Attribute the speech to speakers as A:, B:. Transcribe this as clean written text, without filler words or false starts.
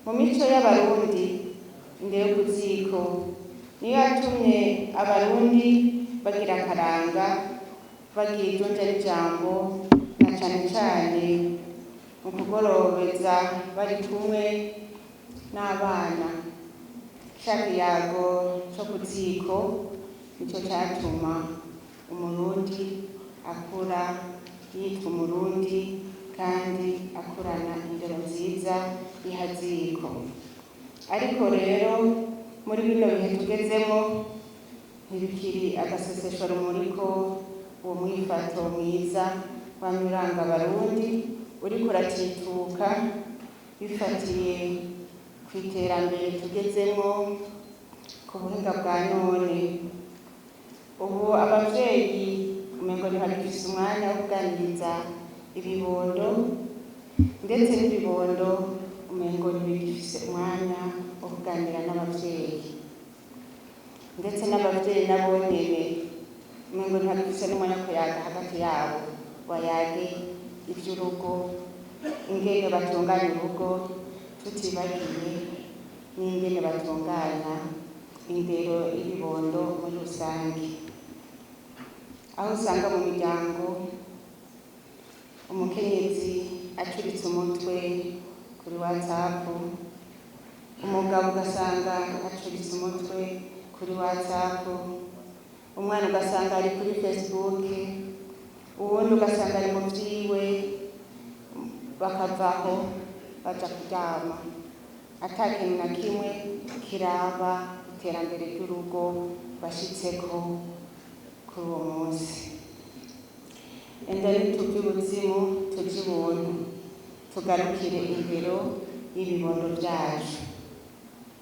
A: Mu mico y'Abarundi, indero yo ku ziko niyo yatumye Abarundi bagira akaranga, bagira ijunja n'ijambo, na cane cane mu kugorobeza bari kumwe n'abana. Ca kiyago co ku ziko nico catuma Umurundi akura yitwa Umurundi kandi akurana indero nziza y'ihaziko. Ariko rero muri bino bihe tugezemo, ntibikiri agaseseshwa rumuri ko uwo mwifato mwiza wamye uranga Abarundi uriko uratituka, bifatiye ku iterambere tugezemo, ku buhinga bwa none. Ubu abavyeyi umengo ntibagifise umwanya wo kuganiriza ibibondo, ndetse n'ibibondo umengo ntibigifise umwanya wo kuganira n'abavyeyi, ndetse n'abavyeyi nabo nyene umengo ntibagifise n'umwanya wo kuyaga hagati yabo, bayage ivy'urugo, ingene batunganya urugo, tutibagiye n'ingene batunganya indero y'ibibondo muri rusange, aho usanga mu miryango umukenyezi acuritse umutwe kuri WhatsApp, umugabo ugasanga acuritse umutwe kuri WhatsApp, umwana ugasanga ari kuri Facebook, uwundi ugasanga ari mu vyiwe, bakavaho baja kuryama ata kintu na kimwe kiraba iterambere ry'urugo bashitseko kuri uwo munsi. Enda nituve ibuzimu tuje ibuntu, tugarukire indero y'ibibondo vyacu.